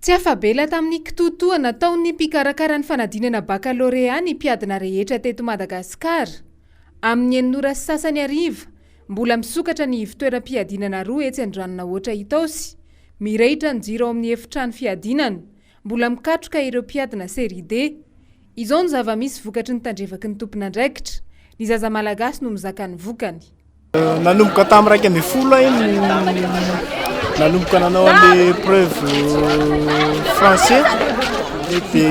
Tsy afa-bela tamin'ny kitoatoa nataon'ny mpikarakara ny fanadinana bakalorea ny mpiadina rehetra teto Madagasikara. Amin'ny enina ora sy sasany hariva, mbola misokatra ny ivontoeram-piadinana roa etsy Andranonahoatra Itaosy. Mirehitra ny jiro ao amin'ny efitrano fiadinana. Mbola mikatroka ireo mpiadina série D. Izao no zava-misy vokatry ny tandrevaky ny tompon'andraikitra. Ny zaza malagasy no mizaka ny vokany. Nanomboka tamin'ny 11 aho nanomboka nanao an'le épreuve français, de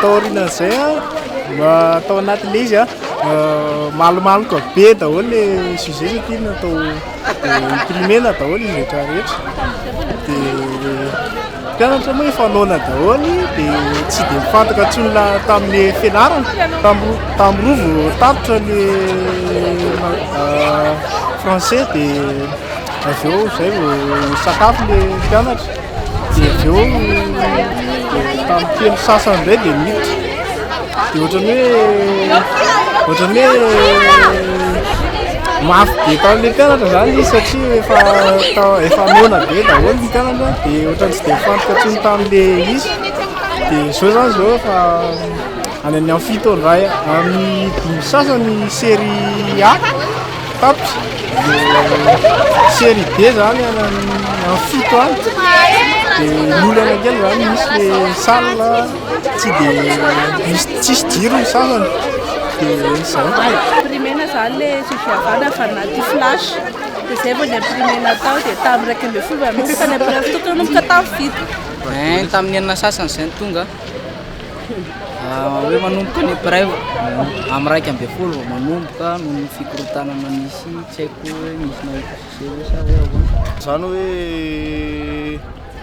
taorian'izay a, tao anatin'le izy a, malomaloka be daholo le sujet satria natao imprimena daholo izy rehetrarehetra, de mpianatra moa efa noana daholo, de tsy de mifantoka intsony la tamin'le fianarana. Tamin'ny 2 vao tapitra le français, de avy eo zay vao sakafo le mpianatra, de avy eo de tamin'ny 3 sasany indray de miditra, de ohatran'ny hoe mafy be tamin'le mpianatra zany izy satria efa noana be daholo ny mpianatra, de ohatran'ny tsy de mifantoka intsony tamin'le izy. De zao zany zao efa any amin'ny 7 indray, amin'ny 5 sasany série A tapitra, série D zany any amin'ny 7 any. De ny olana kely zany, misy le salle tsy de misy, tsisy jiro ny sasany, de zay. Imprimena zany le sujet avana avy anaty flash, de zay vao ny imprimena tao, de tamin'ny 11 vao nanomboka ny épreuve, tokony nanomboka tamin'ny 7. Ein, tamin'ny 6 sasany zay ny tonga hoe manomboka ny épreuve, amin'ny 11 vao manomboka noho ny fikorotanana misy, tsy haiko hoe misy nahita sujet ve sa hoe ahoana. Zany hoe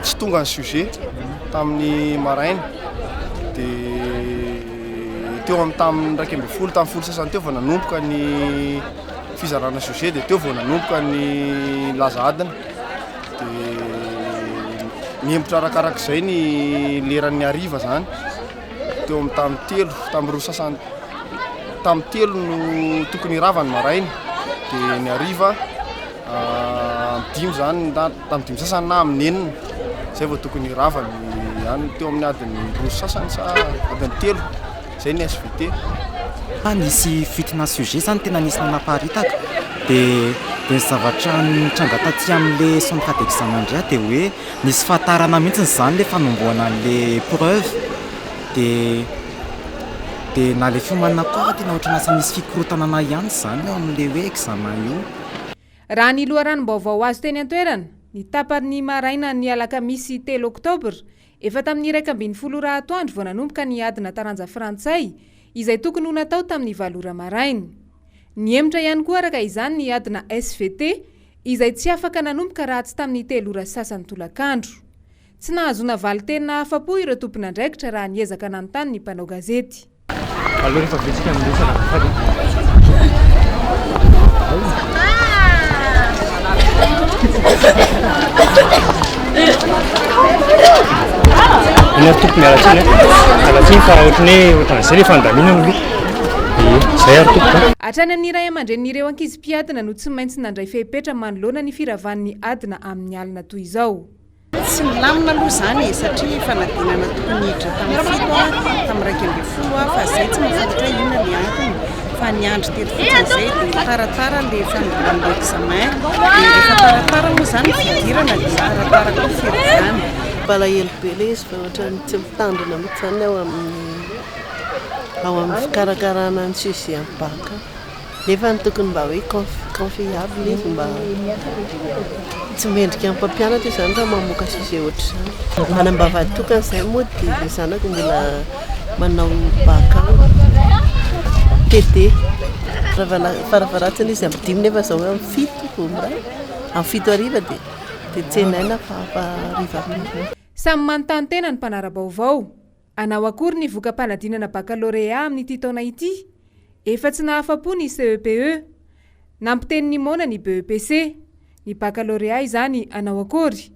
tsy tonga ny sujet tamin'ny maraina, de teo amin'ny tamin'ny 11, tamin'ny 10 sasany teo vao nanomboka ny fizarana sujet, de teo vao nanomboka ny laza adina, de nihemotra arakarak'izay ny leran'ny hariva zany. Teo amin'ny tamin'ny 3, tamin'ny 2 sasany, tamin'ny 3 no tokony hirava ny maraina, de ny hariva amin'ny 5 zany na tamin'ny 5 sasany na amin'ny 6 zay vao tokony hirava ny any, teo amin'ny adiny 2 sasany sa adiny 3 zay ny SVT. Nisy fuite-na sujet zany, tena nisy nanaparitaka, de ny zavatra nitranga taty amin'le centre d'examen indray, de hoe nisy fahatarana mihitsy zany le fanombohana an'le épreuve, de na le fiomanana koa tena ohatrany lasa misy fikorotanana ihany zany eo amin'le hoe examen io. Raha ny loharanom-baovao azo teny an-toerana, ny tapany maraina ny alakamisy 3 oktobra, efa tamin'ny 11 ora atoandro vao nanomboka ny adina taranja frantsay izay tokony ho natao tamin'ny 8 ora maraina. Nihemotra ihany koa araka izany ny adina SVT izay tsy afaka nanomboka raha tsy tamin'ny 3 ora sasany tolakandro. Tsy nahazoana valin-teny nahafa-po ireo tompon'andraikitra raha niezaka nanontany ny mpanao gazety. Aloha rehefa betsika miresaka, azafady. Eny ary tompoko, miala tsiny, miala tsiny fa ohatrany hoe ohatran'izay le fandaminana aloha. Ie, zay ary tompoko. Hatrany amin'ny ray aman-drenin'ireo ankizy mpiadina no tsy maintsy nandray fepetra manoloana ny firavan'ny adina amin'ny alina toy izao. Tsy milamina aloha zany e, satria fanadinana tokony hiditra tamin'ny 7 a, tamin'ny 11 a, fa zay tsy mahafantatra hoe inona le antony, fa niandry teto fotsiny zay, dia taratara le fanombohan'le examen, dia rehefa taratara moa zany ny fidirana, dia taratara koa ny firavana. Malahelo be le izy fa ohatrany tsy mitandrina mihitsy zany ao amin'ny fikarakarana ny sujet amin'ny bac, nefa ny tokony mba hoe confiable izy, mba tsy mendrika amin'ny mpampianatra io zany raha mamoaka sujet ohatr'izany. Manambavady tokana izay moa, dia le zanako mbola manao bac TD, farafaharatsiny izy amin'ny 5, nefa zao hoe amin'ny 7 vao miray, amin'ny 7 hariva, dia tsenaina fa hariva be. Samy manontany tena ny mpanara-baovao. Anao akory ny voka-panadinana bakalorea amin'ity taona ity? Efa tsy nahafa-po ny CEPE. Nampiteny ny moana ny BEPC. Ny bakalorea izany anao akory?